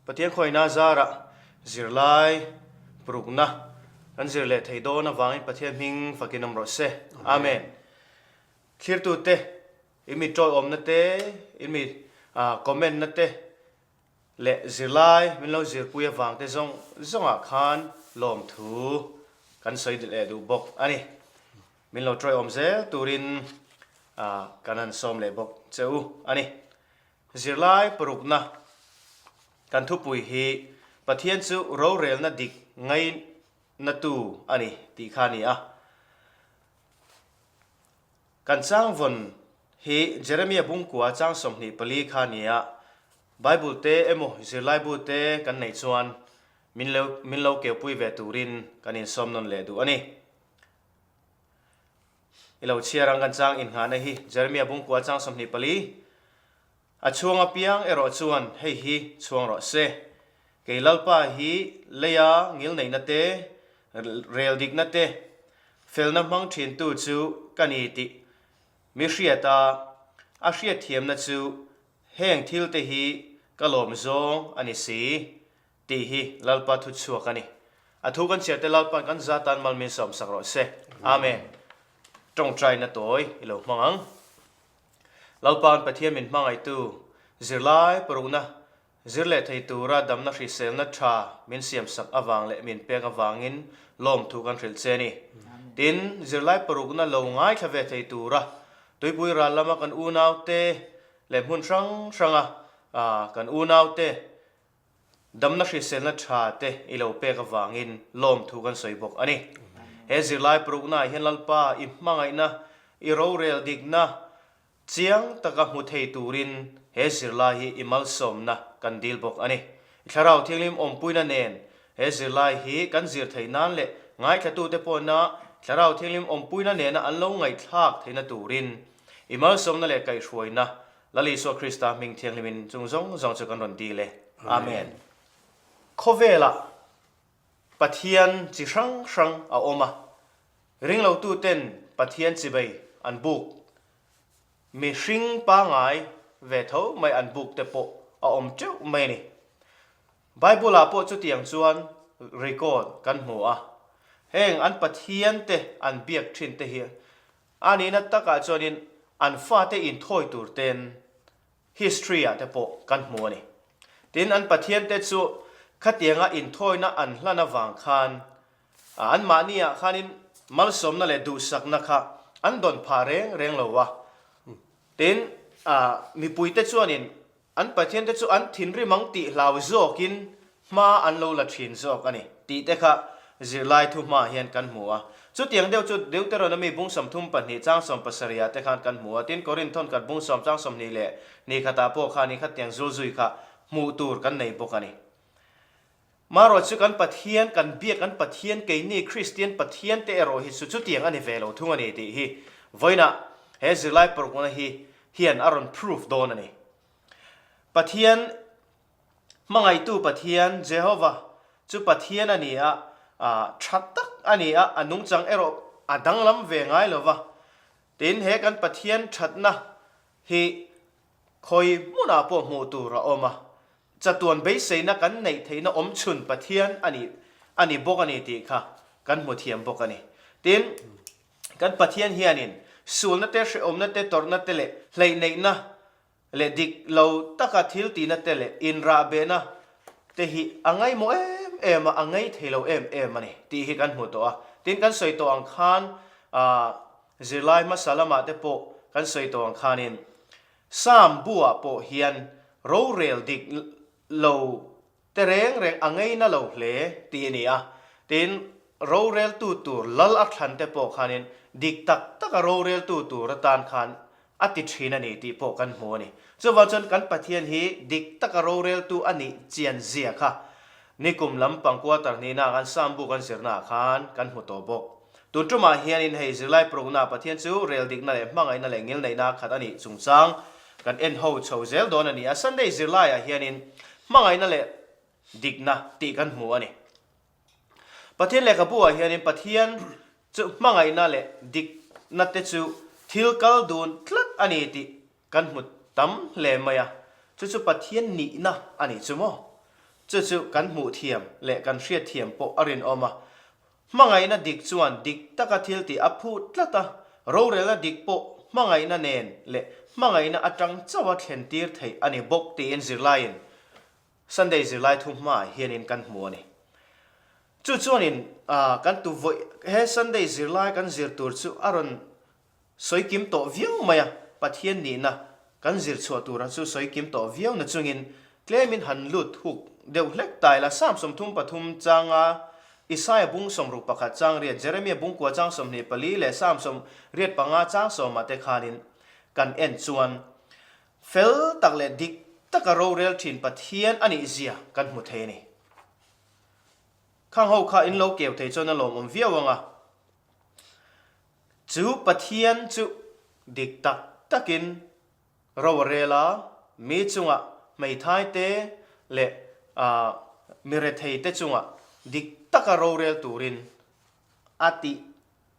Pathian khawina zarah zirlai parukna kan zir leh thei dawn avangin Pathian hming fakin awm rawh se. Amen. Thlirtute, in mi tawiawmna te, in mi comment na te leh zirlai min lo zirpui avang te zawng zawngah khan lawmthu kan sawi leh duh bawk a ni. Min lo tawiawm zel turin kan han sawm leh bawk che u a ni. Zirlai parukna kan thupui hi Pathian chu rorelna dik ngainatu a ni tih kha a ni a. Kan changvawn hi Jeremia bungkua chang 24 kha a ni a, Bible te emaw zirlaibu te kan neih chuan min lo min lo keupui ve turin kan insawm nawn leh duh a ni. I lo chhiar ang kan chang innghahna hi Jeremia bungkua chang 24. A chhuang apiang erawh chuan hei hi chhuang rawh se. Kei Lalpa hi leia ngilneihna te, rel dikna te, felna hmang thintu chu ka ni tih mi hriat a, a hriatthiamna chu heng thilte hi ka lawm zawng a ni si. Tih hi Lalpa thu chhuak a ni. A thu kan chhiar te Lalpa'n kan za tan mal min sawmsak rawh se. Amen. Tawngtaina tawi i lo hmang ang. Lalpa'n Pathian min hmangaihtu zirlai parukna zir leh thei tura damna hriselna tha min siamsak avang leh min pek avangin lawmthu kan hrilh che a ni. Tin, zirlai parukna lo ngaithla ve thei tura tuipui ral lama kan unaute leh hmun hrang hranga kan unaute Damna hriselna tha te i lo pek avangin lawmthu kan sawi bawk a ni. He zirlai paruknaah hian Lalpa i hmangaihna, i rorel dikna chiang taka hmu thei turin he zirlai hi i malsawmna kan dil bawk a ni. I Thlarau Thianghlim awmpuina nen he zirlai hi kan zir theih nan leh ngaithlatute pawhna Thlarau Thianghlim awmpuina nena an lo ngaihthlak theihna turin i malsawmna leh kaihhruaina Lal Isua Krista hming thianghlimin chung zawng zawng chu kan rawn dil e. Amen. Khawvelah Pathian chi hrang hrang a awm a, ringlotu ten Pathian chibei an buk, mihring pangai ve tho mai an buk te pawh a awm teuh mai a ni. Bible ah pawh chutiang chuan record kan hmu a, heng an Pathian te an biak thin te hi A nihna takah chuanin an fate inthawi tur ten history ah te pawh kan hmu a ni. Tin, an Pathian te chu khatianga inthawina an hlan avang khan anmahni ah khanin malsawmna leh duhsakna kha an dawn phah reng reng lo a. Tin, mipuite chuanin An Pathiante chu an thinrim ang tih hlau zawkin hma an lo la thin zawk a ni tih te kha zirlai thu hmaah hian kan hmu a. Chutiang deuh chu Deuteronomy bung 32 chang 70 ah te khan kan hmu a, tin Korinthon khat bung 10 chang 20 leh ni khatah pawh khan i khatiang zulzui kha hmuh tur kan nei bawk a ni. Marawh chu kan Pathian, kan biak kan Pathian, keini Kristian Pathian te erawh hi chu chutiang a ni ve lo thung a ni tih hi vawiinah he zirlai parukna hi hian a rawn proof dawn a ni. Pathian, hmangaihtu Pathian, Jehovah, chu Pathian a ni a, tha tak a ni a, a nungchang erawh a danglam ve ngai lo va. Tin, he kan Pathian thatna hi khawi hmunah pawh hmuh tur a awm a, Chatuan beiseina kan neih theihna awm chhun Pathian a nih a ni bawk a ni tih kha kan hmu thiam bawk a ni. Tin, kan Pathian hianin sualna te, hrehawmna te, tawrhna te leh hleihneihna leh dik lo taka thil tihna te leh inrahbehna te hi a ngaihmawh em em a, a ngei thei lo em em a ni tih hi kan hmu tawh a. Tin, kan sawi tawh ang khan zirlai hmasa lamah te pawh kan sawi tawh ang khanin Psalm bu-ah pawh hian rorel dik lo te reng reng a ngeina lo hle tih a ni a. Tin, roreltu tur lal a thlan te pawh khanin dik tak taka roreltu tur atan khan a ti thin a ni tih pawh kan hmu a ni. Chuvang chuan kan Pathian hi dik taka roreltu a nih chian zia kha nikum lampang quarter hnihna kan Psalm bu kan zirnaah khan kan hmu tawh bawk. Tun tumah hianin hei zirlai parukna Pathian chu rel dikna leh hmangaihna leh ngilneihna khat a nih chungchang kan en ho chho zel dawn a ni a. Sunday zirlaiah hianin hmangaihna leh dikna tih kan hmu a ni. Pathian lehkhabu-ah hianin Pathian chu hmangaihna leh dikna te chu thil kal dun tlat a ni tih kan hmu tam hle mai a. Chu chu Pathian nihna a nih chu maw? Chu chu kan hmuh thiam leh kan hriat thiam pawh a rinawm a. Hmangaihna dik chuan dik taka thil tih a phut tlat a, rorelna dik pawh hmangaihna nen leh hmangaihna atang chauha thlen tir theih a ni bawk tiin zirlaiin Sunday zirlai thu hmaah hianin kan hmu a ni. Chu chuanin kan tu vawi he Sunday zirlai kan zir tur chu a rawn Sawi kim tawh viau mai a, Pathian nihna kan zir chhuah tura chu sawi kim tawh viau na chungin tlemin han lut huk deuh hlek ta ila Psalm 33 changa Isaia bung 61 chang riat, Jeremia bung kua chang 24 leh Psalm 85 chang sawmah te khanin kan en chuan fel tak leh dik taka rorel thin Pathian a nih zia kan hmu thei a ni. Khang ho kha in lo keu thei chuan a lawmawm viau ang a. Chu Pathian chu dik tak takin ro a rel a, mi chungah hmeithai te leh mi rethei te chungah dik taka rorel turin a tih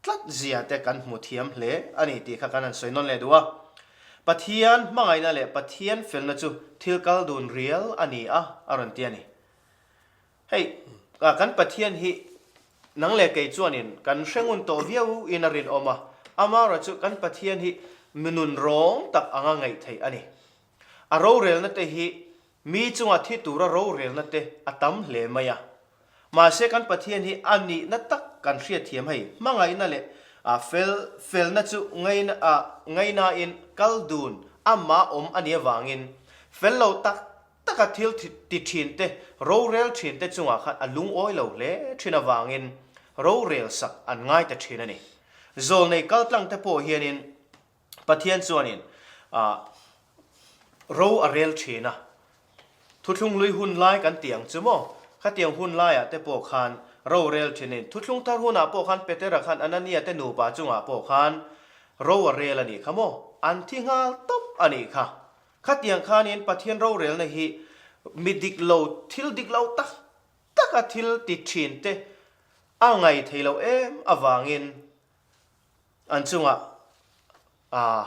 tlat zia te kan hmu thiam hle a ni tih kha kan han sawi nawn leh duh a. Pathian hmangaihna leh Pathian felna chu thil kal dun rial a ni a, a rawn ti a ni. Hei, kan Pathian hi nang leh kei chuanin kan hre ngun tawh viau in a rinawm a, amaherawh chu kan Pathian hi mi nun rawng tak anga ngaih theih a ni. A rorelna te hi mi chunga thi tura rorelna te a tam hle mai a. Mahse kan Pathian hi a nihna tak kan hriatthiam hei, hmangaihna leh fel felna chu ngaihnain kal dun amah awm a nih avangin fel lo tak taka thil ti thin te, rorel thin te chungah khan a lungawi lo hle thin avangin rorel sak an ngai ta thin a ni. Zawlnei kaltlang te pawh hianin Pathian chuanin ro a rel thin a, thuthlung hlui hun lai kan tih ang chu maw? Khatiang hun laiah te pawh khan rorel thinin thuthlung thar hunah pawh khan Petera khan Anania te nupa chungah pawh khan ro a rel a nih kha maw? An thi nghal tawp a nih kha. Khatiang khanin Pathian rorelna hi mi dik lo, thil dik lo tak taka thil ti thin te a ngai thei lo em avangin an chungah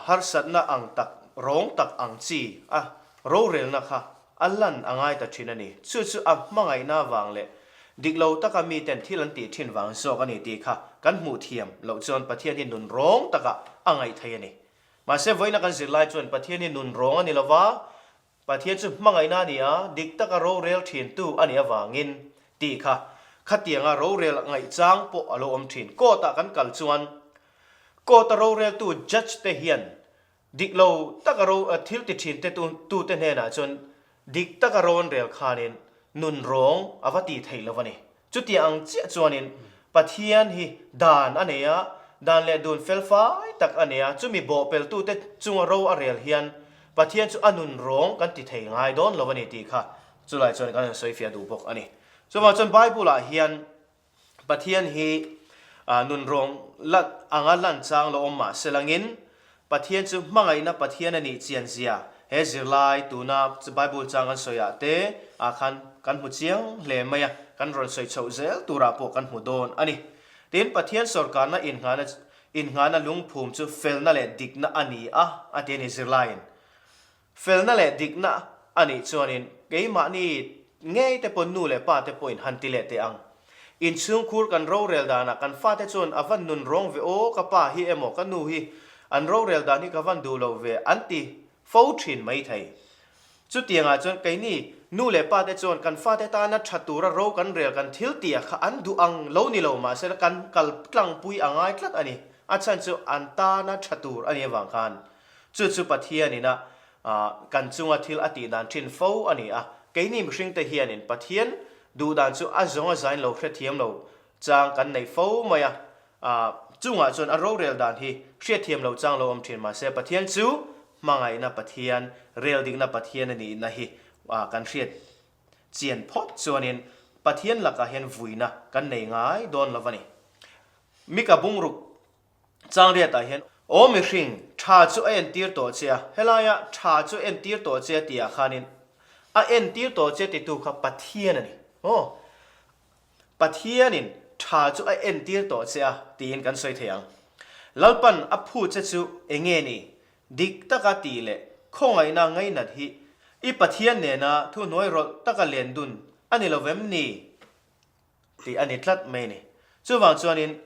harsatna ang tak, rawng tak ang chi a rorelna kha a lan a ngai ta thin a ni. Chu chu a hmangaihna vang leh dik lo taka miten thil an tih thin vang zawk a ni tih kha kan hmuh thiam loh chuan Pathian hi nun rawng takah a ngaih thei a ni. Mahse, vawiina kan zirlai chuan Pathian hi nun rawng a ni lova, Pathian chu hmangaihna a ni a, dik taka rorel thintu a nih avangin tih kha khatianga rorel ngaihchang pawh a lo awm thin. Court-ah kan kal chuan court-a roreltu judge te hian dik lo taka ro thil ti thin te tute hnenah chuan dik taka ro an rel khanin nun rawng a va tih theih lo a ni. Chutiang ang chiah chuanin Pathian hi dan a nei a, dan leh dun fel fai tak a nei a, chumi bawhpeltute chunga ro a rel hian Pathian chu a nun rawng kan ti thei ngai dawn lo a ni tih kha chulai chuan kan han sawifiah duh bawk a ni. Chuvang chuan Bible-ah hian Pathian hi nun rawng anga lan chang lo awm mah se langin Pathian chu hmangaihna Pathian a nih chian zia he zirlai tuna Bible chang kan sawi ah te ah khan kan hmu chiang hle mai a, kan rawn sawi chhoh zel turah pawh kan hmu dawn a ni. Tin, Pathian sawrkarna innghahna innghahna lungphum chu felna leh dikna a ni a, a ti a ni zirlaiin. Felna leh dikna a nih chuanin keimahni ngei te pawh nu leh pa te pawhin han ti leh teh ang. Inchhungkhur kan rorel danah kan fate chuan a van nun rawng ve aw ka pa hi emaw ka nu hi an rorel dan hi ka van duh lo ve an ti fo thin mai thei. Chutiangah chuan keini nu leh pa te chuan kan fate tana tha tura ro kan rel kan thil tih ah kha an duh ang lo ni lo mahse kan kal tlangpui a ngai tlat a ni. A chhan chu an tana tha tur a nih avang khan Chu chu Pathianin a kan chunga thil a tih dan thin fo a ni a, keini mihringte hianin Pathian duh dan chu a zawng a zain lo hrethiam lo chang kan nei fo mai a, chungah chuan a rorel dan hi hriatthiam lo chang lo awm thin mahse Pathian chu hmangaihna Pathian, rel dikna Pathian a nihna hi kan hriat chian phawt chuanin Pathian lakah hian vuina kan nei ngai dawn lo a ni. Mika bungruk Changriatah hian aw mihring, tha chu a entir tawh che a, helaia tha chu a entir tawh che a tihah khanin a entir tawh che titu kha Pathian a ni. Aw, Pathianin tha chu a entir tawh che a tiin kan sawi thei ang. Lalpan a phu che chu enge ni? Dik taka tih leh khawngaihna ngainat hi i Pathian nena thuhnuai rawlh taka len dun. a ni lo vem ni? Tih a ni tlat mai a ni. Chuvang chuanin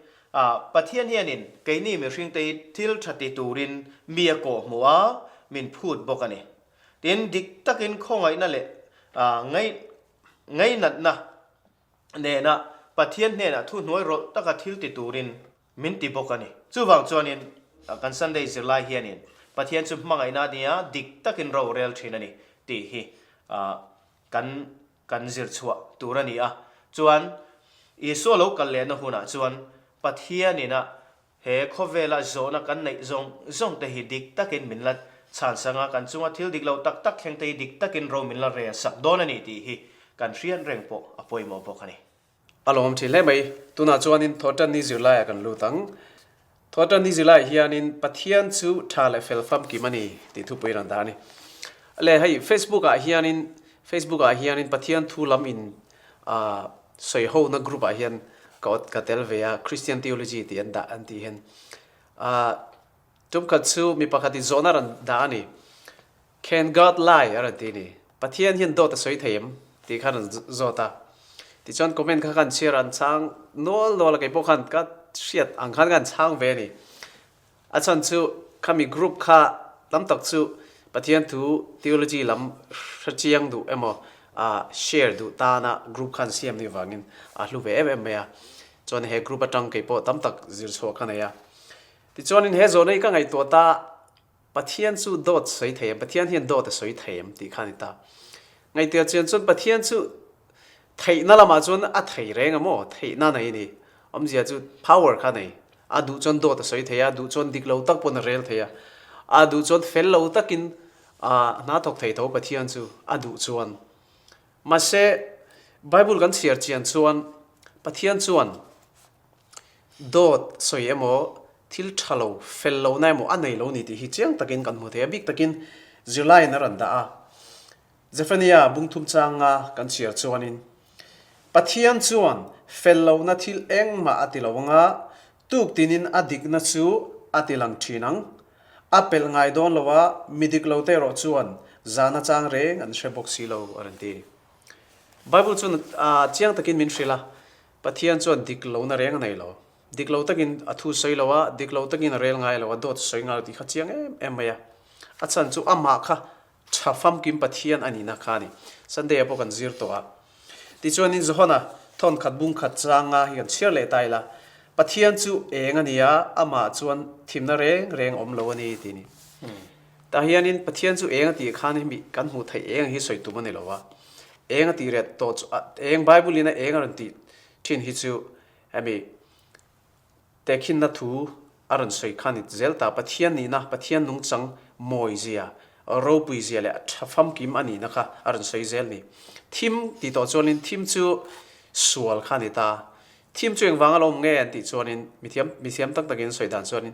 Pathian hianin keini mihringte hi thil tha ti turin mi a kawh hmuh a, min phut bawk a ni. Tin, dik takin khawngaihna leh ngainatna nena Pathian hnenah thuhnuai rawlh taka thil ti turin min ti bawk a ni. Chuvang chuanin kan Sunday zirlai hianin Pathian chu hmangaihna a nia dik takin ro rel thin a ni tih hi kan kan zir chhuah tur a ni a. Chuan Isua lo kal lehna hunah chuan Pathianin a he khawvela zawhna kan neih zawng zawng te hi dik takin min la chhansang a, kan chunga thil dik lo tak tak thleng te hi dik takin ro min la rel sak dawn a ni tih hi kan hriat reng pawh a pawimawh bawk a ni. A lawm thin hle mai. Tunah chuanin Thawhtanni zirlaiah kan lut ang. Thawhtanni zirlaiah hianin Pathian chu tha leh fel famkim a ni tih thupui rawn dah a ni. Le hei Facebook ah hianin Facebook ah hianin Pathian thu lam in sawi hona group ah hian ka ka tel ve a Christian Theology tih an dah an tih hian tumkhat chu mi pakhat in zawhna rawn dah a ni. Can God lie? a rawn ti a ni. Pathian hian dawt a sawi thei em? tih kha a rawn zawt a. Tichuan comment kha khan chhiar an chhang nual nual a, kei pawh khan ka hriat ang khan ka han chhang ve a ni. A chhan chu khami group kha tam tak chu Pathian thu theology lam hre chiang duh emaw share duh tana group khan siam nih vangin a hlu ve em em mai a. Chuan he group atang kei pawh tam tak zir chhuah ka nei a. Tichuanin he zawhna hi ka ngaihtuah ta Pathian chu dawt sawi thei em? Pathian hian dawt a sawi thei em? tih kha a ni ta. Ngaihtuah chian chuan Pathian chu theihna lamah chuan a thei reng a maw? Theihna nei a ni. Awmzia chu power kha a nei. A duh chuan dawt a sawi thei a, a duh chuan dik lo tak pawn a rel thei a, a duh chuan fel lo takin a hna thawk thei tho Pathian chu a duh chuan. Mahse, Bible kan chhiar chian chuan Pathian chuan Dawt sawi emaw, thil tha lo, fel lohna emaw a nei lo ni tih hi chiang takin kan hmu thei a, bik takin zirlaiin a rawn dah a. Zephaniah bungthum changa kan chhiar chuanin, Pathian chuan fel lohna thil engmah a ti lo anga, tuk tinin a dikna chu a ti lang thin ang. A pelh ngai dawn lo a, mi dik lo te erawh chuan zahna chang reng an hre bawk si lo, a rawn ti. Bible chuan chiang takin min hrilh a, Pathian chuan dik lohna reng a nei lo. Dik lo takin a thu sawi lo a, dik lo takin a rel ngai lo a, dawt sawi ngai lo tih kha chiang em em mai a. A chhan chu amah kha tha famkim Pathian a nihna kha a ni. Sunday ah pawh kan zir tawh a. Tichuanin Johana thawn khat bung khat changa hi kan chhiar leh ta ila, Pathian chu eng a ni a, amah chuan thimna reng reng awm lo a ni tih a ni. Tah hianin Pathian chu eng a tih khan hemi kan hmuh theih eng hi sawi tum a ni lo a. Eng a tih ret tawh chu eng Bible in a eng a rawn tih thin hi chu hemi tehkhinna thu a rawn sawi khan i zel ta. Pathian nihna, Pathian nungchang mawi zia, ropui zia leh tha famkim a nihna kha a rawn sawi zel ni. Thim tih tawh chuanin thim chu sual kha a ni ta. Thim chu engvang a lo awm nge an tih chuanin mithiam mithiam tak takin sawi dan chuanin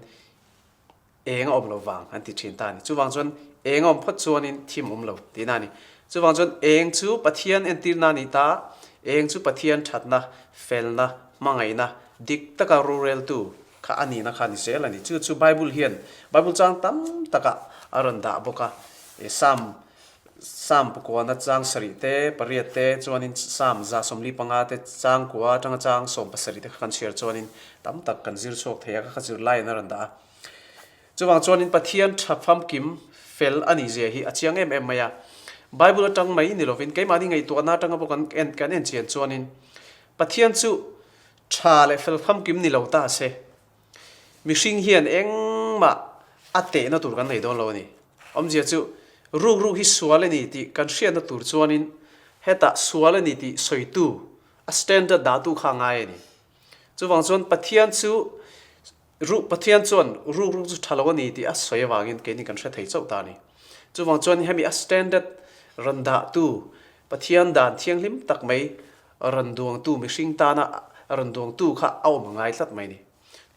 eng a awm lo vang an ti thin ta a ni. Chuvang chuan eng a awm phawt chuanin thim awm lo tihna a ni. Chuvang chuan eng chu Pathian entirna a ni ta, eng chu Pathian thatna, felna, hmangaihna, dik taka roreltu kha a nihna kha a ni zel a ni. Chu chu Bible hian Bible chang tam takah a rawn dah bawk a. Psalm Psalm pakuana chang sarih te, pariat te chuanin Psalm 145 te chang kua atanga chang 17 te kha kan chhiar chuanin tam tak kan zir chhuak thei a, ka kha zirlaiin a rawn dah a. Chuvang chuanin Pathian tha famkim fel a nih zia hi a chiang em em mai a. Bible atang mai ni lovin keimahni ngaihtuahna atanga pawh kan en kan en chian chuanin Pathian chu tha leh fel famkim ni lo ta se mihring hian engmah a tehna tur kan nei dawn lo a ni. Awmzia chu ruk ruk hi sual a ni tih kan hriatna tur chuanin hetah sual a ni tih sawitu a standard dahtu kha a ngai a ni. Chuvang chuan Pathian chu Ruh Pathian chuan ruk ruk chu tha lo a ni tih a sawi avangin keini kan hre thei chauh ta a ni. Chuvang chuan hemi a standard rawn dahtu, Pathian dan thianghlim tak mai rawn duangtu, mihring tana rawn duangtu kha a awm a ngai tlat mai a ni.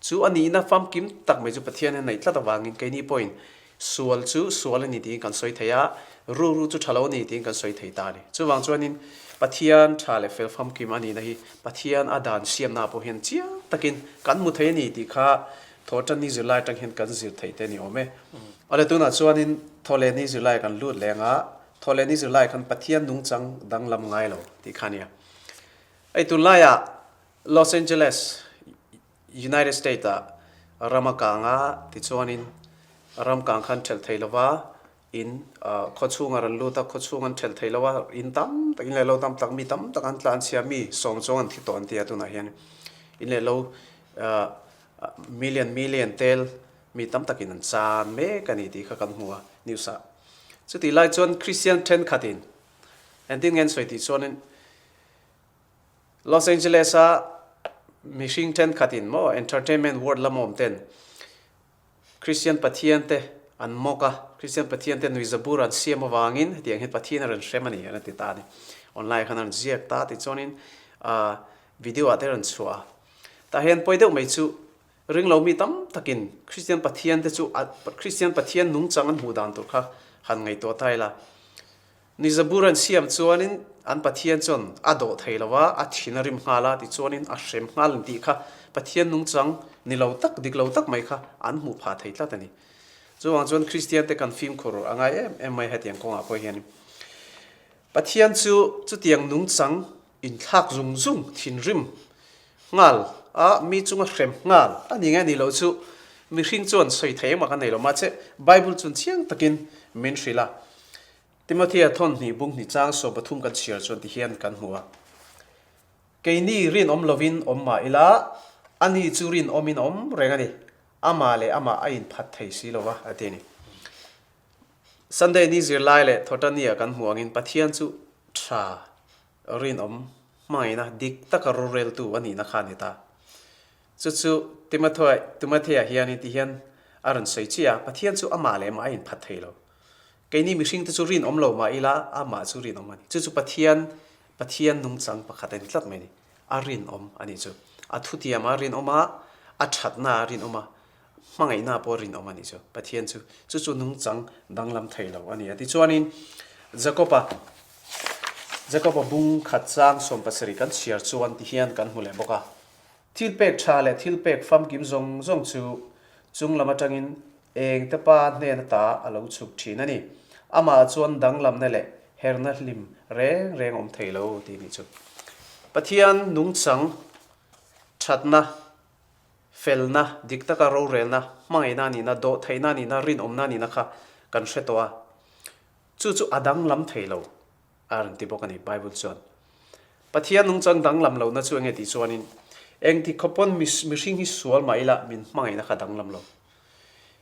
Chu a nihna famkim tak mai chu Pathian hian neih tlat avangin keini pawhin sual chu sual a ni tiin kan sawi thei a, ruk ruk chu tha lo a ni tiin kan sawi thei ta a ni. Chuvang chuanin Pathian tha leh fel famkim a nihna hi Pathian a dan siamna pawh hian chiang takin kan hmu thei a ni tih kha Thawhtanni zirlai atang hian kan zir theih te a ni awm e. Awle tunah chuanin Thawhlehni zirlai kan lut leng a. Thawhlehni zirlai khan Pathian nungchang danglam ngai lo tih kha a nia. Hei tunlaiah Los Angeles, United States ah ram a kang a, tichuanin ram kang khan ṭhelh thei lova in khawchhung a rawn lut a, khawchhung an ṭhelh thei lo a, in tam tak, in leh lo tam tak, mi tam tak an tlanchhia, mi sawm chuang an thi tawh an ti a tunah hian in leh lo million million tel mi tam takin an chan mek a ni tih kha kan hmu a news ah. Chutih lai chuan Christian thenkhatin engtin nge an sawi tih chuanin Los Angeles a mihring thenkhatin maw entertainment world lam awm ten Kristian Pathian te an mawk a, Kristian Pathian te nuihzabur an siam avangin hetiang hian Pathian a rawn hrem a ni an ti ta a ni. Online khan a rawn ziak ta tichuanin ah video ah te a rawn chhuah a. Tah hian pawi deuh mai chu ringlo mi tam takin Kristian Pathian te chu Kristian Pathian nungchang an hmuh dan tur kha han ngaihtuah ta ila. Nizabur an siam chuanin an Pathian chuan a dawh thei lo a, a thin a rim nghal a, tichuanin a hrem nghal ang tih kha Pathian nungchang ni lo tak, dik lo tak mai kha an hmuh phah thei tlat a ni. Chuvang chuan Kristiante kan fimkhur a ngai em em mai hetiang kawngah pawh hian Pathian chu chutiang nungchang inthlak zung zung, thinrim nghal a, mi chunga hrem nghal a ni nge ni lo chu mihring chuan sawi thei engmah kan nei lo. Mahse Bible chuan chiang takin min hrilh a. Timothea thawn hnih bung hnih chang 13 kan chhiar chuan ti hian kan hmu a, Keini rinawm lovin awm mah ila, ani chu rinawmin a awm reng a ni, amah leh amah a inphat thei si lo va, a ti a ni. Sunday ni zirlai leh Thawtania kan hmuh angin Pathian chu tha rinawm hmangaihna dik taka roreltu a nihna kha a ni ta. Chu chu Timothea hianin ti hian a rawn sawi chiah a, Pathian chu amah leh amah a inphat thei lo. Keini mihringte chu rinawm lo mah ila, amah chu rinawm a ni. Chu chu Pathian, Pathian nungchang pakhat a ni tlat mai a ni. A rinawm a nih chu. A thutiam a rinawm a, a thatna a rinawm a, hmangaihna pawh a rinawm a nih chu. Pathian chu, chu chu nungchang danglam thei lo a ni a. Tichuanin, Jakoba, Jakoba bung khat chang 17 kan chhiar chuan ti hian kan hmu leh bawk a. Thilpek tha leh thilpek famkim zawng zawng chu chunglam atangin Engte pa hnen ata a lo chhuk thin a ni. Amah chuan danglamna leh herna hlim reng reng awm thei lo tih nih chu. Pathian nungchang thatna, felna, dik taka rorelna, hmangaihna nihna, dawhtheihna nihna, rinawmna nihna kha kan hre tawh a. Chu chu a danglam thei lo. A rawn ti bawk a ni Bible chuan. Pathian nungchang danglam lohna chu enge tih chuanin engti khawp pawn mihring hi sual mah ila min hmangaihna kha danglam lo.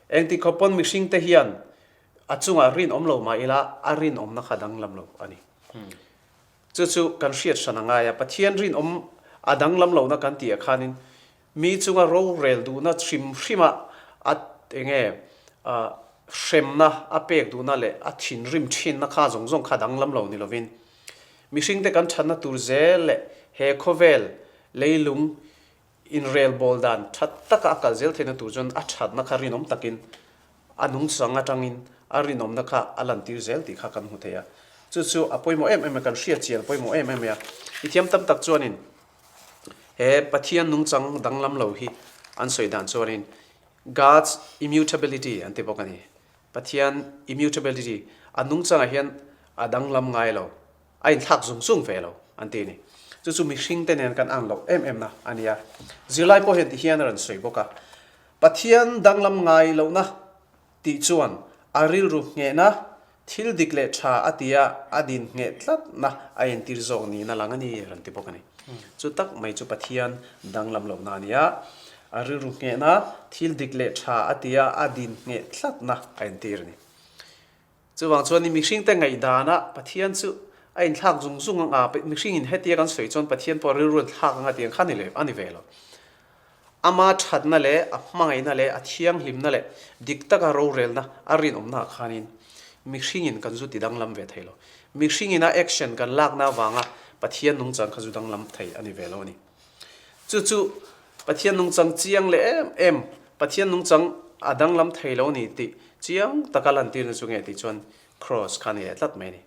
Engti khawp pawn mihring te hian a chungah rinawm lo mah ila a rinawmna kha danglam lo a ni. Chu chu kan hriat hran a ngai a, Pathian rinawm a danglam lohna kan tih ah khanin Mi chunga rorel duhna hrim hrima a enge hremna a pek duhna leh a thinrim thinna kha zawng zawng kha danglam lo ni lovin mihringte kan thatna tur zel leh he khawvel leilung inrelbawl dan tha taka a kal zel theihna tur chuan a thatna kha rinawm takin a nungchang atangin a rinawmna kha a lantir zel tih kha kan hmu thei a. Chu chu a pawimawh em em a, kan hriatchian pawimawh em em a. I thiam tam tak chuanin He Pathian nungchang danglam lo hi an sawi dan chuanin God's immutability an ti bawk a ni. Pathian immutability, a nungchangah hian a danglam ngai lo, a inthlak zung zung ve lo an ti a ni. Chu chu mihringte nen kan ang loh em em na a ni a. Zirlai pawh hian ti hian a rawn sawi bawk a, Pathian danglam ngai lohna Tih chuan a rilru nghehna, thil dik leh tha a tia a din ngheh tlatna a entir zawk niin a lang a ni, rawn ti bawk a ni. Chu tak mai chu Pathian danglam lohna a ni a, a rilru nghehna, thil dik leh tha a tia a din ngheh tlatna a entir a ni. Chuvang chuan mihringte ngaihdanah Pathian chu a inthlak zung zung ang a, mihringin hetia kan sawi chuan Pathian pawh rilru a thlak ang a tih ang kha a ni ve lo. Ama thatna leh a hmangaihna leh a thianghlimna leh dik taka rorelna a rinawmnaah khanin mihringin kan zu ti danglam ve thei lo. Mihringin a action kan lakna avanga Pathian nungchang kha zu danglam thei a ni ve lo a ni. Chu chu Pathian nungchang chiang leh em em, Pathian nungchang a danglam thei lo a ni tih chiang taka lantirna chu nge tih chuan Kraws kha a ni leh tlat mai a ni.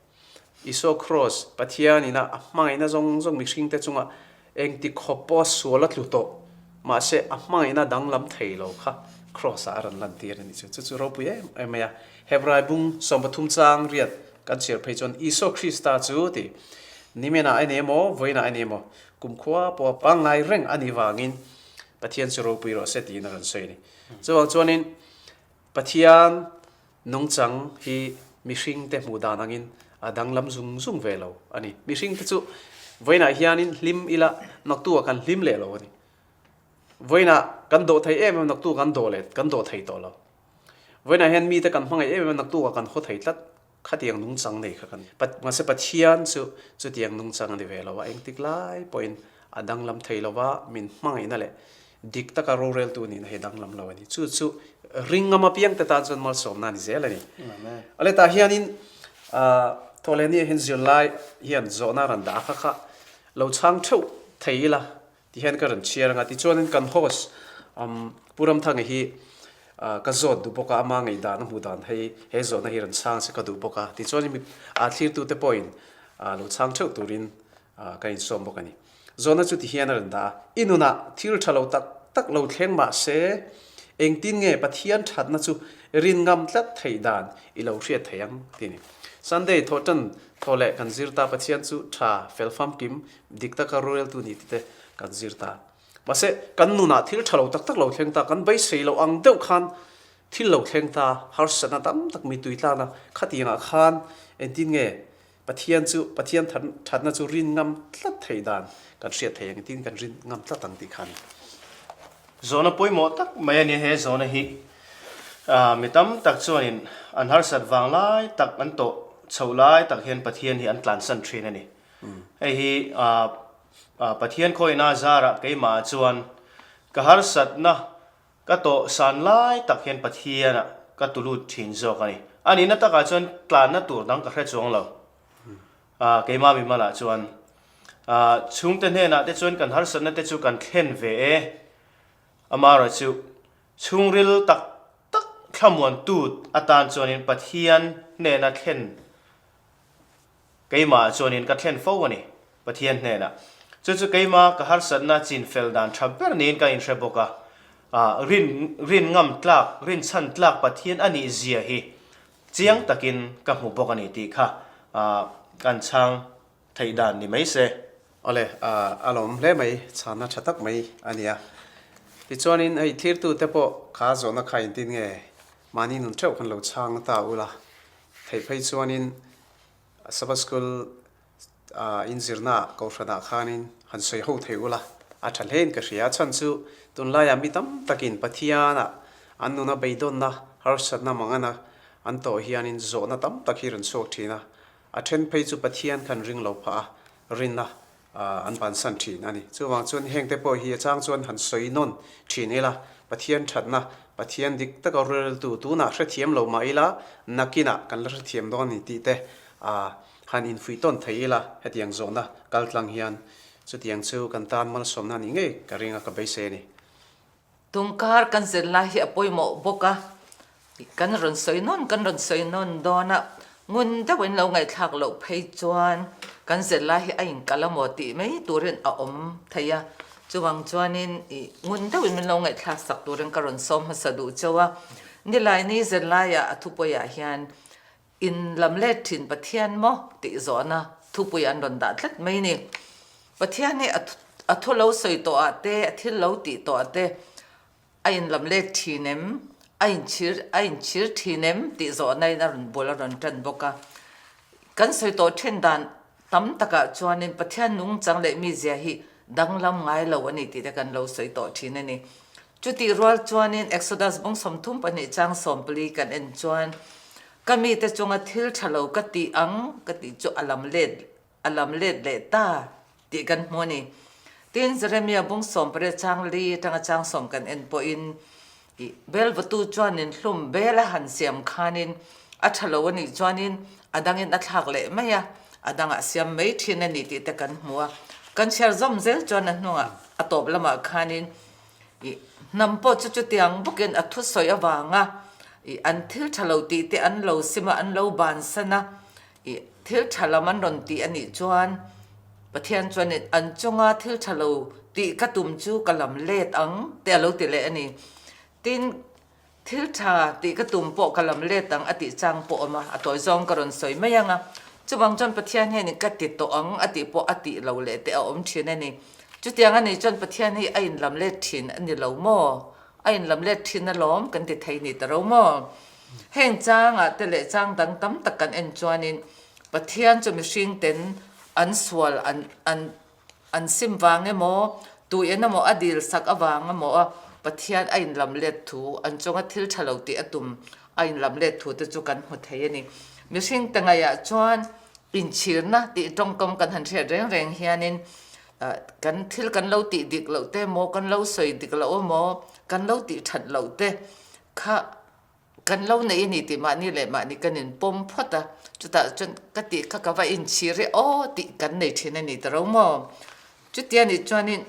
Isua Kraws, Pathian ina a hmangaihna zawng zawng mihringte chunga engti khawp pawh sual a tlu tawh, mahse a hmangaihna danglam thei lo kha Kraws-ah a rawn lantir a nih chu. Chu chu ropui em em mai a. Hebrai bung 13 chang riat. kan chhiar phei chuan Isua Krista chu ti nimenah a ni emaw, vawiinah a ni emaw, kumkhua pawha pangngai reng a nih vangin Pathian chu ropui rawh se tiin a rawn sawi a ni. Chuvang chuanin Pathian nungchang hi mihringte hmuh dan angin a danglam zung zung ve lo a ni. Mihringte chu vawiinah hianin hlim ila naktuah kan hlim leh lo a ni. Vawiinah kan dawh thei em em naktuah kan dawh leh kan dawh thei tawh lo. Vawiinah hian mite kan hmangaih em em a naktuah kan haw thei tlat. Khatiang nungchang nei kha kan mahse Pathian chu chutiang nungchang a ni ve lo a, engtik lai pawhin a danglam thei lo va, min hmangaihna leh dik taka roreltu nihna hi danglam lo a ni. Chu chu ringngam apiangte tan chuan malsawmna a ni zel a ni. A letah hianin Thawhlehni ah hian zirlai hian zawhna a rawn dah a kha kha lo chhang theuh thei ila Ti hian ka rawn chhiar anga tichuanin kan host Pu Ramthanga hi ka zawt duh bawk a, ama ngaihdan a hmuh dan hei he zawhna hi rawn chhang se ka duh bawk a, tichuanin mi thlirtute pawhin lo chhang theuh turin ka insawm bawk a ni. Zawhna chu ti hian a rawn dah a, i nunah thil tha lo tak tak lo thleng mah se engtin nge Pathian thatna chu rin ngam tlat theih dan i lo hriat thei ang ti a ni. Sunday thawhtan thaw leh kan zir ta Pathian chu tha fel famkim Dik taka roreltu ni tite kan zir ta. Mahse, kan nunah thil tha lo tak tak lo thleng ta, kan beisei loh ang deuh khan thil lo thleng ta, harsatna tam tak mi tui tlana khatiangah khan engtin nge Pathian chu, Pathian thatna chu rin ngam tlat theih dan kan hriat thei ang, engtin kan rin ngam tlat ang tih khan. Zawhna pawimawh tak mai a nia he zawhna hi. Mi tam tak chuanin an harsat vang lai tak, an tawh chhoh lai tak hian Pathian hi an tlansan thin a ni. Hei hi Pathian khawihna zarah keimah chuan ka harsatna ka tawh san lai tak hian Pathianah ka tulut thin zawk a ni. A nihna takah chuan tlanna tur dang ka hre chuang lo. Keimah mimalah chuan chhungte hnenah te chuan kan harsatna te chu kan thlen ve e. Amaherawhchu chhungril tak tak thlamuantu atan chuanin Pathian hnena thlen Keimah chuanin ka thlen fo a ni, Pathian hnenah. Chu chu keimah ka harsatna chin fel dan tha ber niin ka inhre bawk a. Ah, rin, rin ngam tlak, rin chhan tlak Pathian a nih zia hi chiang takin ka hmu bawk a ni tih kha, ah, kan chhang theih dan ni mai se. Awle, ah, a lawm hle mai, chhanna tha tak mai a nia. Tichuanin hei thlirtute pawh kha zawhna kha intin nge mahni nun theuh khan lo chhang ta ula, theih phei chuanin Sabbath School inzirna kohhranah khanin han sawi ho thei ula a tha hlein ka hria. A chhan chu tunlaiah mi tam takin Pathianah an nuna beidawnna, harsatna mangana an tawh hianin zawhna tam tak hi rawn chhuak thin a. A then phei chu Pathian khan ring lo phah a, rinna an bansan thin a ni. Chuvang chuan hengte pawh hi a chang chuan han sawi nawn thin ila, Pathian thatna, Pathian dik taka roreltu tunah hrethiam lo mah ila, nakinah kan la hrethiam dawn a ni tih te han infuih tawn thei ila, hetiang zawhna kal tlang hian chutiang chu kan tan malsawmna a nih ngei ka ring a, ka beisei a ni. Tungkar kan zir lai hi a pawimawh bawk a, kan rawn sawi nawn kan rawn sawi nawn dawn a, ngun deuh in lo ngaihthlak loh phei chuan kan zir lai hi a inkal a maw tih mai turin a awm thei a, chuvang chuanin ih ngun deuhin min lo ngaihthlak sak turin ka rawn sawm hmasa duh chauh a, Nilaini zir laiah a thupuiah hian In lam let thin Pathian maw tih zawhna thupui an rawn dah tlat mai ni. Pathian hi a thu lo sawi tawh ah te, a thil lo tih tawh ah te a in lam let thin em, a inchhir a inchhir thin em tih zawhna in a rawn bul a rawn tan bawk a. Kan sawi tawh then dan tam takah chuanin Pathian nungchang leh mizia hi danglam ngai lo a ni tih te kan lo sawi tawh thin a ni. Chutih rual chuanin Exodus bung 32 chang 14 kan en chuan, Ka mite chunga thil tha lo ka tih ang ka tih chu a lam let a lam let leh ta tih kan hmu a ni. Tin, Jeremia bung 18 chang li atanga chang sawm kan en pawhin i bel vatu chuanin hlum bel a han siam khanin a tha lo a nih chuanin a dangin a thlak leh mai a, a dangah siam mai thin a ni tih te kan hmu a. Kan chhiar zawm zel chuan a hnungah a tawp lamah khanin I hnam pawh chu chutiang bawkin a thusawi avanga i an thil tha lo tih te an lo sim a, an lo bansan a, i thil tha lam an rawn tih a nih chuan Pathian chuan an chunga thil tha lo tih ka tum chu ka lam let ang te a lo ti leh a ni. Tin. Thil tha tih ka tum pawh ka lam let ang a tih chang pawh awm a, a tawi zawng ka rawn sawi mai ang a. Chuvang chuan Pathian hianin ka ti tawh ang a tih pawh a tih lo leh te a awm thin a ni. Chutiang a nih chuan Pathian hi a inlam let thin a ni lo maw? A inlam let thin alawm kan ti thei ni ta ro maw? Heng changah te leh chang dang tam tak kan en chuanin Pathian chu mihring ten an sual an an An sim vang emaw, tu en emaw a dil sak avang emaw a Pathian a inlam let thu, an chunga thil tha lo tih a tum a inlam let thu te chu kan hmu thei a ni. Mihring te ngaihah chuan inchhirna tih tawngkam kan han hriat reng reng hianin kan thil kan lo tih dik loh te emaw, kan lo sawi dik loh emaw, kan lo tih that loh te kha Kan lo nei a ni tih mahni leh mahni kan inpawm phawt a, chutah chuan ka tih kha ka va inchhir e aw tih kan nei thin a ni ta ro maw? Chutia nih chuanin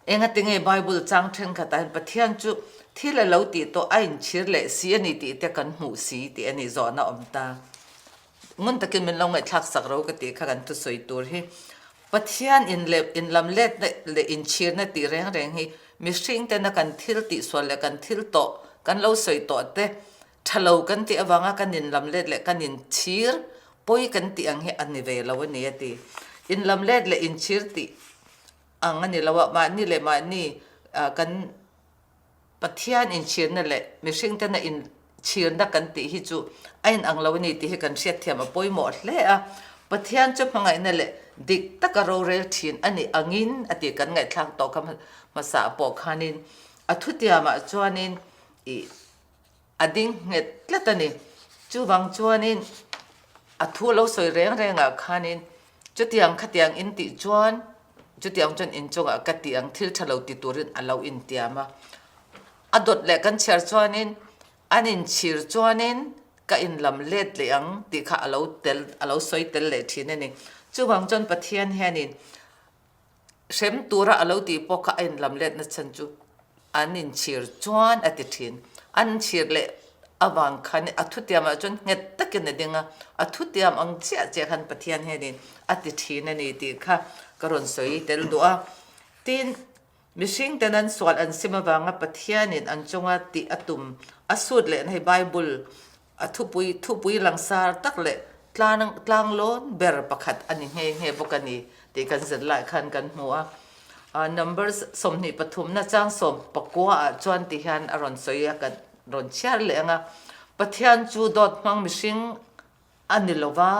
engati nge Bible chang thenkhatah hian Pathian chu thil a lo tih tawh a inchhir leh si a ni tih te kan hmuh si tih a nih zawhna awm ta. Ngun takin min lo ngaihthlak sak ro ka tih kha kan thusawi tur hi. Pathian in leh inlam letna leh inchhirna tih reng reng hi mihring tena kan thil tihsual leh kan thil tawh kan lo sawi tawh te tha lo kan tih avanga kan inlam let leh kan inchhir pawi kan tih ang hi a ni ve lo a ni a ti. Inlam let leh inchhir tih ang a ni lo a, mahni leh mahni kan Pathian inchhirna leh mihringtena inchhirna kan tih hi chu a inang lo a ni tih hi kan hriatthiam a pawimawh hle a. Pathian chu hmangaihna leh dik taka rorel thin a nih angin a tih kan ngaihthlak tawh kha hmasa pawh khanin a thutiamah chuanin ih A ding nghet tlat a ni. Chuvang chuanin a thu lo sawi reng rengah khanin chutiang khatiang in tih chuan chutiang chuan inchungah ka ti ang thil tha lo ti turin a lo intiam a. A dawt leh kan chhiar chuanin an inchhir chuanin ka inlam let leh ang tih kha a lo tel a lo sawi tel leh thin a ni. Chuvang chuan Pathian hianin Hrem tura a lo tih pawh kha a inlam letna chhan chu an inchhir chuan a ti thin. An inchhir leh avang khan a thutiamah chuan nghet takin a ding a, a thutiam ang chiah chiah khan Pathian hianin a ti thin a ni tih kha ka rawn sawi tel duh a. Tin, mihring ten an sual an sim avanga Pathianin an chunga tih a tum a sut lehna hi Bible A thupui thupui langsar tak leh tlang tlanglawn ber pakhat a ni nghe nghe bawk a ni tih kan zet lai khan kan hmu a. Number 20 pathumna chang sawm pakua ah chuan ti hian a rawn sawi a, kan rawn chhiar leh ang a. Pathian chu dawt hmang mihring a ni lo va,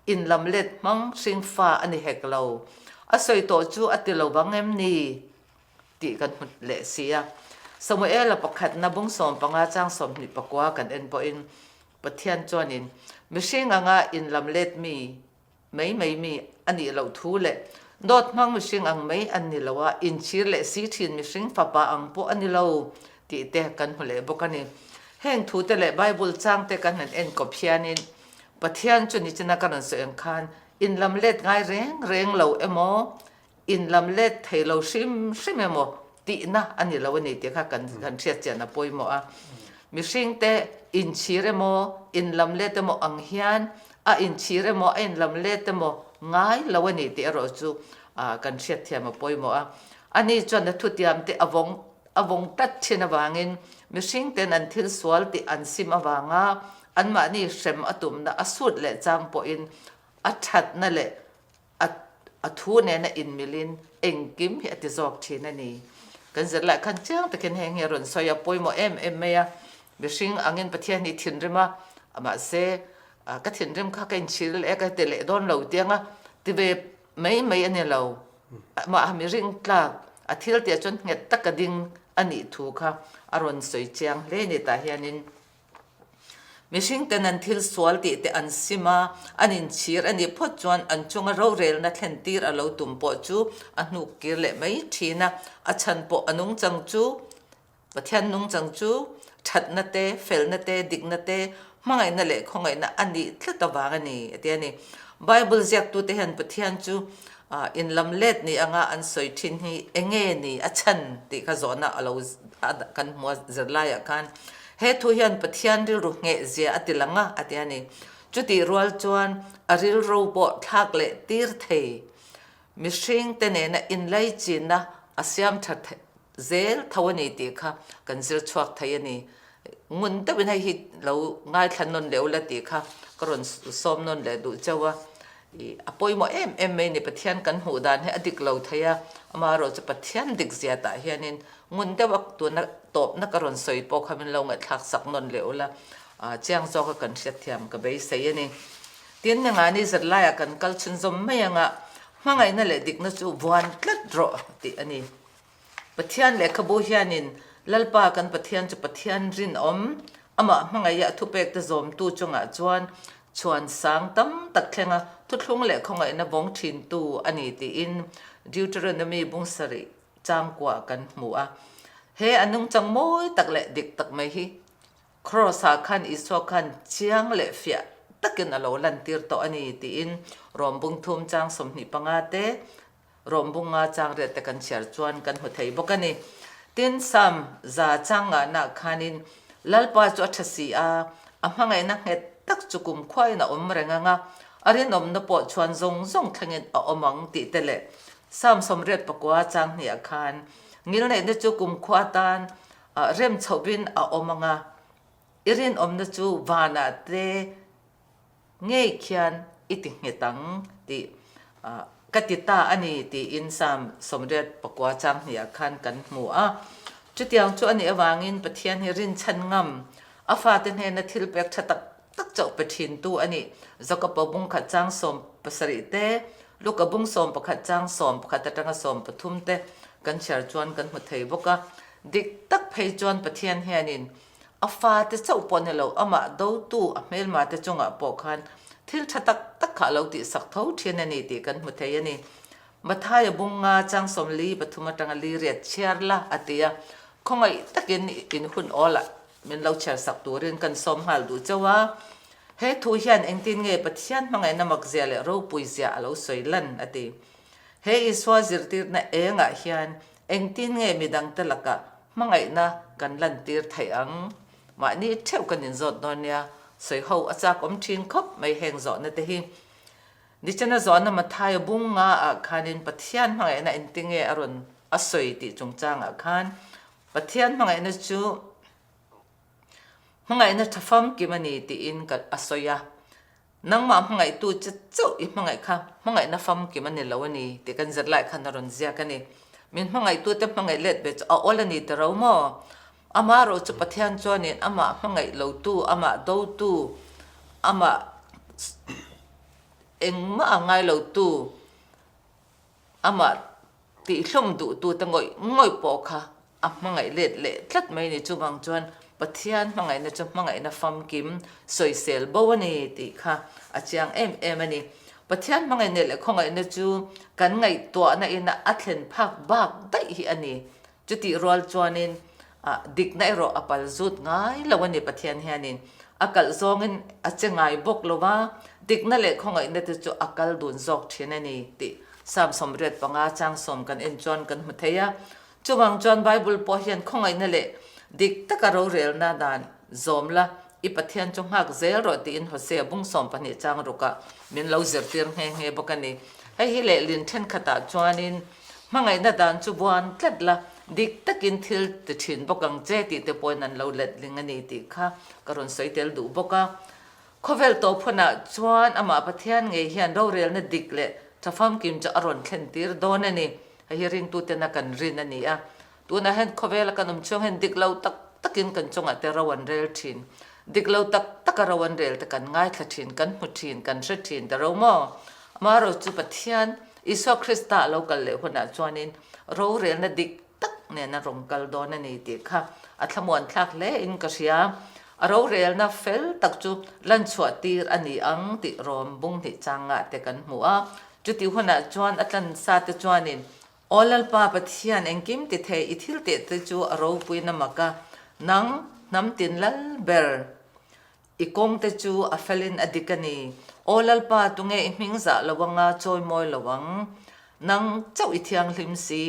inlam let hmang hring fa a ni hek lo. A sawi tawh chu a ti lo vang em ni? tih kan hmu leh si a. Samuela pakhatna bung 15 chang 29 kan en pawhin Pathian chuanin mihring anga inlam let mi mai mai mi a nih loh thu leh dawt hmang mihring ang mai an ni lo a, inchhir leh si thin mihring fapa ang pawh a ni lo tih te kan hmu leh bawk a ni. Heng thu te leh Bible chang te kan han en kawp hianin Pathian chu nichina ka rawn sawi ang khan inlam let ngai reng reng lo emaw inlam let thei lo hrim hrim emaw tihna a ni lo a ni tih kha kan kan hriat chian a pawimawh a. Mihringte inchhir emaw, inlam let emaw ang hian a inchhir emaw, a inlam let emaw ngai lo a ni tih erawh chu kan hriat thiam a pawimawh a. Ani chuan a thutiamte a vawng a vawng tlat thin avangin mihringten an thil sual tih an sim avanga anmahni hrem a tumna a sut leh chang pawhin a thatna leh A a thu nena inmilin engkim hi a ti zawk thin a ni. Kan zirlai khan chiang takin heng hi a rawn sawi a, pawimawh em em mai a. Mihring angin Pathian hi thinrim a, mahse ka thinrim kha ka inchhir leh a, ka ti leh dawn lo tiang a, ti ve mai mai a ni lo. Amah mihring tlak a thil tih ah chuan nghet taka ding a nih thu kha a rawn sawi chiang hle a ni tah hianin. Mihring ten an thil sual tih te an sim a, an inchhir a nih phawt chuan an chunga rorelna thlen tir a lo tum pawh chu a hnuk kir leh mai thin a, a chhan pawh a nungchang chu Pathian nungchang chu thatna te, felna te, dikna te, hmangaihna leh khawngaihna a nih tlat avang a ni a ti a ni. Bible ziaktute hian Pathian chu inlam let ni anga an sawi thin hi enge ni a chhan tih kha zawhna a lo kan hmu a zirlaiah khan He thu hian Pathian rilru ngheh zia a ti lang a, a ti a ni. Chutih rual chuan a rilru pawh thlak leh tir thei. Mihring te nena inlaichinna a siam tha zel tho a ni tih kha kan zir chhuak thei a ni. Ngun deuhin hei hi lo ngaithla nawn leh ula tih kha ka rawn sawm nawn leh duh chauh a. Ih a pawimawh em em mai ni Pathian kan hmuh dan hi a dik lo thei a, amaherawh chu Pathian dik zia tah hianin ngun deuh a tuna tawpna ka rawn sawi pawh kha min lo ngaihthlak sak nawn leh ula chiang zawka kan hriatthiam ka beisei a ni. Tin, ningani zat laiah kan kal chhunzawm mai anga hmangaihna leh dikna chu vuan tlat rawh tih a ni. Pathian lehkhabu hianin Lalpa kan Pathian chu Pathian rinawm, amah hmangaih a thupekte zawmtu chungah chuan chhuan sang tam tak thlenga thuthlung leh khawngaihna vawng thintu a ni tiin Deuteronomy bung sarih changkua kan hmu a. He a nungchang mawi tak leh dik tak mai hi Kraws-ah khan Isua khan chiang leh fiah takin a lo lantir tawh a ni tiin Rom bung thum chang 25 te Rawmbunga changriat te kan chhiar chuan kan hmu thei bawk a ni. Tin, Sam za changngahna khanin Lalpa chu a tha si a, a hmangaihna nghet tak chu kumkhuain a awm reng ang a, a rinawmna pawh chhuan zawng zawng thlengin a awm ang tih te leh Sam 94 changhniah khan ngilneihna chu kumkhua atan rem chhohvin a awm ang a, i rinawmna chu vanah te Ngei khian i ti nghet ang tih ka ti ta a ni tiin Psalm 84 chang hniah khan kan hmu a. Chutiang chu a nih avangin Pathian hi rinchhan ngam, a fate hnena thil pek tha tak tak chauh pe thintu a nih. Jakob-a bung khat chang 17 te, Luka bung 11 chang 11 atanga 13 te kan chhiar chuan kan hmu thei bawk a. Dik tak phei chuan Pathian hianin A fate chauh pawh ni lo, amah dotu a hmelmate chungah pawh khan thil tha tak tak kha a lo tihsak tho thin a ni tih kan hmu thei a ni. Mathaia bung nga chang 43 atanga li riat chhiar la a ti a, khawngaih takin in hun awlah min lo chhiar sak turin kan sawm nghal duh chauh a. He thu hian engtin nge Pathian hmangaihna makzia leh ropuizia a lo sawi lan a ti. He Isua zirtirna engah hian engtin nge midangte lakah Hmangaihna kan lantir theih ang. Mahni theuh kan inzawt dawn nia, sawi ho a chak awm thin khawp mai heng zawhna te hi. Nichana zawhna Mathaia bung nga ah khanin Pathian hmangaihna engtinge a rawn a sawi tih chungchangah khan Pathian hmangaihna chu hmangaihna tha famkim a ni tiin a sawi a. Nangmah hmangaihtu che chauh i hmangaih kha hmangaihna famkim a ni lo a ni tih kan zir lai khan a rawn ziak a ni. Min hmangaihtute hmangaih let ve chu a awl a ni ta ro maw? Amah erawh chu Pathian chuanin amah hmangaih lotu, amah dotu, amah engmah a ngai lotu, Amah tihlawm duhtute ngawih ngawih pawh kha a hmangaih let leh tlat mai ni. Chuvang chuan Pathian hmangaihna chu hmangaihna famkim sawisel bo a ni tih kha a chiang em em a ni. Pathian hmangaihna leh khawngaihna chu kan ngaihtuahna ina a thlen phak bak daih hi a ni. Chutih rual chuanin dikna erawh a pal zut ngai lo a ni Pathian hianin a kalh zawngin a che ngai bawk lo va, dikna leh khawngaihna te chu a kal dun zawk thin a ni tih Psalm 85 chang sawm kan en chuan kan hmu thei a. Chuvang chuan Bible pawh hian khawngaihna leh dik taka rorelna dan zawm la, i Pathian chu nghak zel rawh tiin Hosea bung 12 chang rukah min lo zirtir nghe nghe bawk a ni. Hei hi lehlin thenkhatah chuanin Hmangaihna dan chu buan tlat la, dik takin thil ti thin bawk ang che tih te pawhin an lo letling a ni tih kha ka rawn sawi tel duh bawk a. Khawvel tawp hunah chuan amah Pathian ngei hian rorelna dik leh tha famkim chu a rawn thlen tir dawn a ni. Hei hi ringtutena kan rin a ni a. Tunah hian khawvela kan awm chhung hian dik lo tak takin kan chungah te ro an rel thin. Dik lo tak taka ro an rel te kan ngaithla thin, kan hmu thin, kan hre thin ta ro maw? Amaherawhchu chu Pathian, Isua Krista a lo kal leh hunah chuanin rorelna dik tak nen a rawn kal dawn a ni tih kha a thlamuan thlak hle in ka hria. A rorelna fel tak chu lanchhuah tir a ni ang tih rawm bung hnih changah te kan hmu a. Chutih hunah chuan a tlansa te chuanin Aw Lalpa Pathian engkim ti thei i thil teh te chu a ropuina mak a, nang hnam tin lal ber i kawng te chu a felin a dik a ni. Aw Lalpa tunge i hming zah lo anga chawi mawi lo ang? Nang chauh i thianghlim si,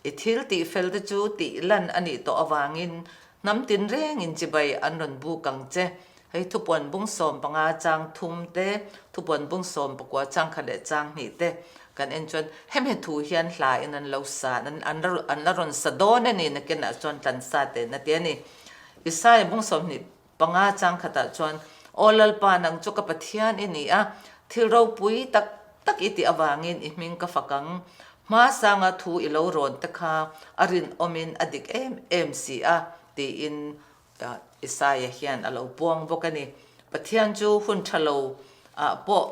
i thil tih fel te chu tih lan a nih tawh avangin hnam tin rengin chibai an rawn buk ang che. Hei thupuan bung 15 chang thum te, thupuan bung 19 chang khat leh chang hnih te kan en chuan hemi thu hian hla in an lo sa, an la rawn sa dawn a ni nakinah chuan tlan sa te na ti a ni. Isaia bung 25 chang khatah chuan, Aw Lalpa, nang chu ka Pathian i ni a, thil ropui tak tak i tih avangin i hming ka fak ang. Hma sanga thu i lo rawn te kha a rinawmin a dik em em si a, tiin Isaia hian a lo puang bawk a ni. Pathian chu hun tha lo ah pawh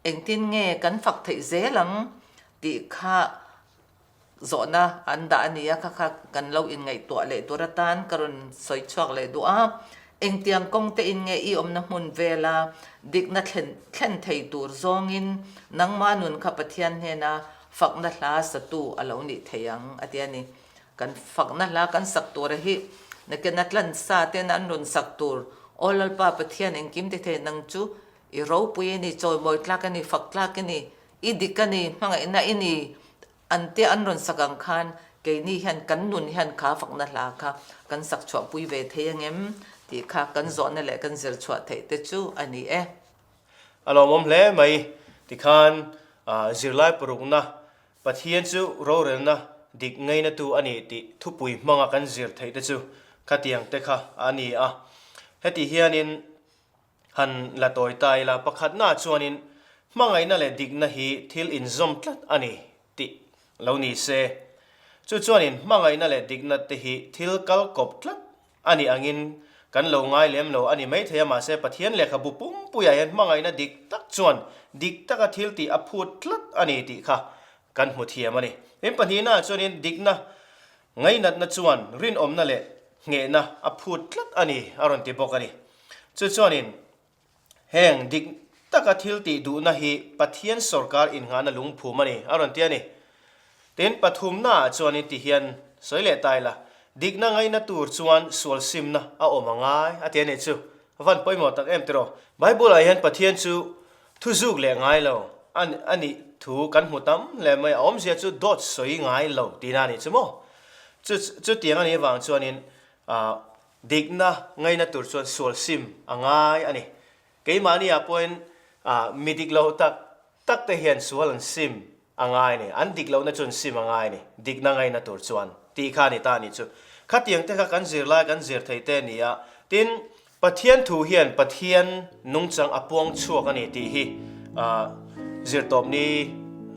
engtin nge kan fak theih zel ang tih kha zawhna an dah a ni a, kha kha kan lo inngaihtuah leh tur atan ka rawn sawi chhuak leh duh a. Engtiang kawng te in nge i awmna hmun vela dikna thlen thlen thei tur zawngin nangma nun kha Pathian hnena fakna hla satu a lo nih thei ang a ti a ni. Kan fakna hla kan sak tur a hi nakena tlan sa ten an rawn sak tur Aw Lalpa Pathian engkim ti thei nang chu i ropui a ni, chawimawi tlak a ni, fak tlak i ni, i dik a ni, hmangaihna i ni an te an rawn sak ang khan keini hian kan nun hian kha fakna hla kha kan sak chhuah pui ve thei angem tih kha kan zawhna leh kan zir chhuah theih te chu a ni e. A lawmawm hle mai tikhan zirlai parukna Pathian chu rorelna dik ngainatu a ni tih thupui hmanga kan zir theih te chu khatiang te kha a ni a. Heti hianin han la tawi ta ila, pakhatnaah chuanin hmangaihna leh dikna hi thil inzawm tlat a ni tih lo ni se. Chu chuanin hmangaihna leh dikna te hi thil kal kawp tlat A nih angin kan lo ngai lem lo a ni maithei a, mahse Pathian lehkhabu pumpuiah hian hmangaihna dik tak chuan dik taka thil tih a phut tlat a ni tih kha kan hmu thiam a ni. Tin, pahnihnaah chuanin dikna ngainatna chuan rinawmna leh nghehna a phut tlat a ni a rawn ti bawk a ni. Chu chuanin Heng dik taka thil tih duhna hi Pathian sawrkar innghahna lungphum a ni, a rawn ti a ni. Tin, pathumnaah chuanin ti hian sawi leh ta ila, dikna ngaihna tur chuan sual simna a awm a ngai, a ti a nih chu. A van pawimawh tak em tiraw? Bible-ah hian Pathian chu thu zuk leh ngai lo a nih thu kan hmu tam hle mai, a awmzia chu dawt sawi ngai lo tihna a nih chu maw? Chu chutiang a nih avang chuanin Dikna ngaina tur chuan sual sim a ngai a ni. Keimahni ah pawhin mi dik lo tak tak te hian sual an sim a ngai a ni. An dik lohna chu an sim a ngai a ni, dikna ngaina tur chuan tih kha a ni ta a nih chu. Khatiang te kha kan zir lai kan zir thei te a ni a, tin Pathian thu hian Pathian nungchang a puang chhuak a ni tih hi zirtawpni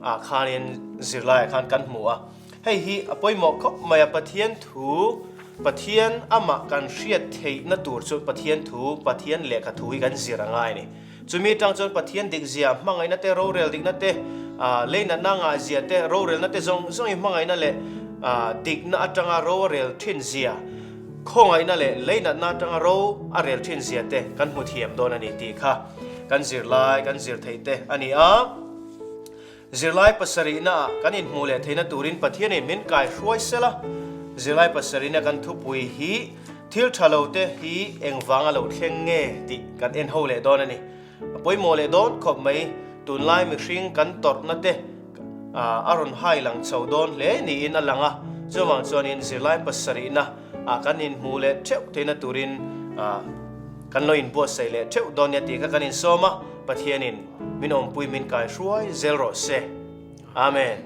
ah khanin zirlaiah khan kan hmu a. Hei hi a pawimawh khawp mai a, Pathian thu, Pathian amah kan hriat theihna tur chu Pathian thu, Pathian lehkha thu hi kan zir a ngai a ni. Chumi atang chuan Pathian dikzia, hmangaihna te, rorel dikna te, leinatna ngahzia te, rorelna te zawng zawng hi hmangaihna leh dikna atanga ro a rel thin zia, khawngaihna leh leinatna atanga ro a rel thin zia te kan hmu thiam dawn a ni tih kha kan zirlai kan zir theih te a ni a. Zirlai pasarihnaah kan inhmuh leh theihna turin Pathianin min kai hruai sel a, zirlai pasarihna kan thupui hi thil tha lo te hi engvanga lo thleng nge tih kan en ho leh dawn a ni. A pawimawh leh dawn khawp mai, tunlai mihring kan tawrhna te a rawn hai lang chho dawn hle niin a lang a, chuvang chuanin zirlai pasarihna ah kan inhmuh leh theuh theihna turin kan lo inbuatsaih leh theuh dawn nia tih kha kan insawm a, Pathianin min awmpui min kai hruai zel rawh se. Amen.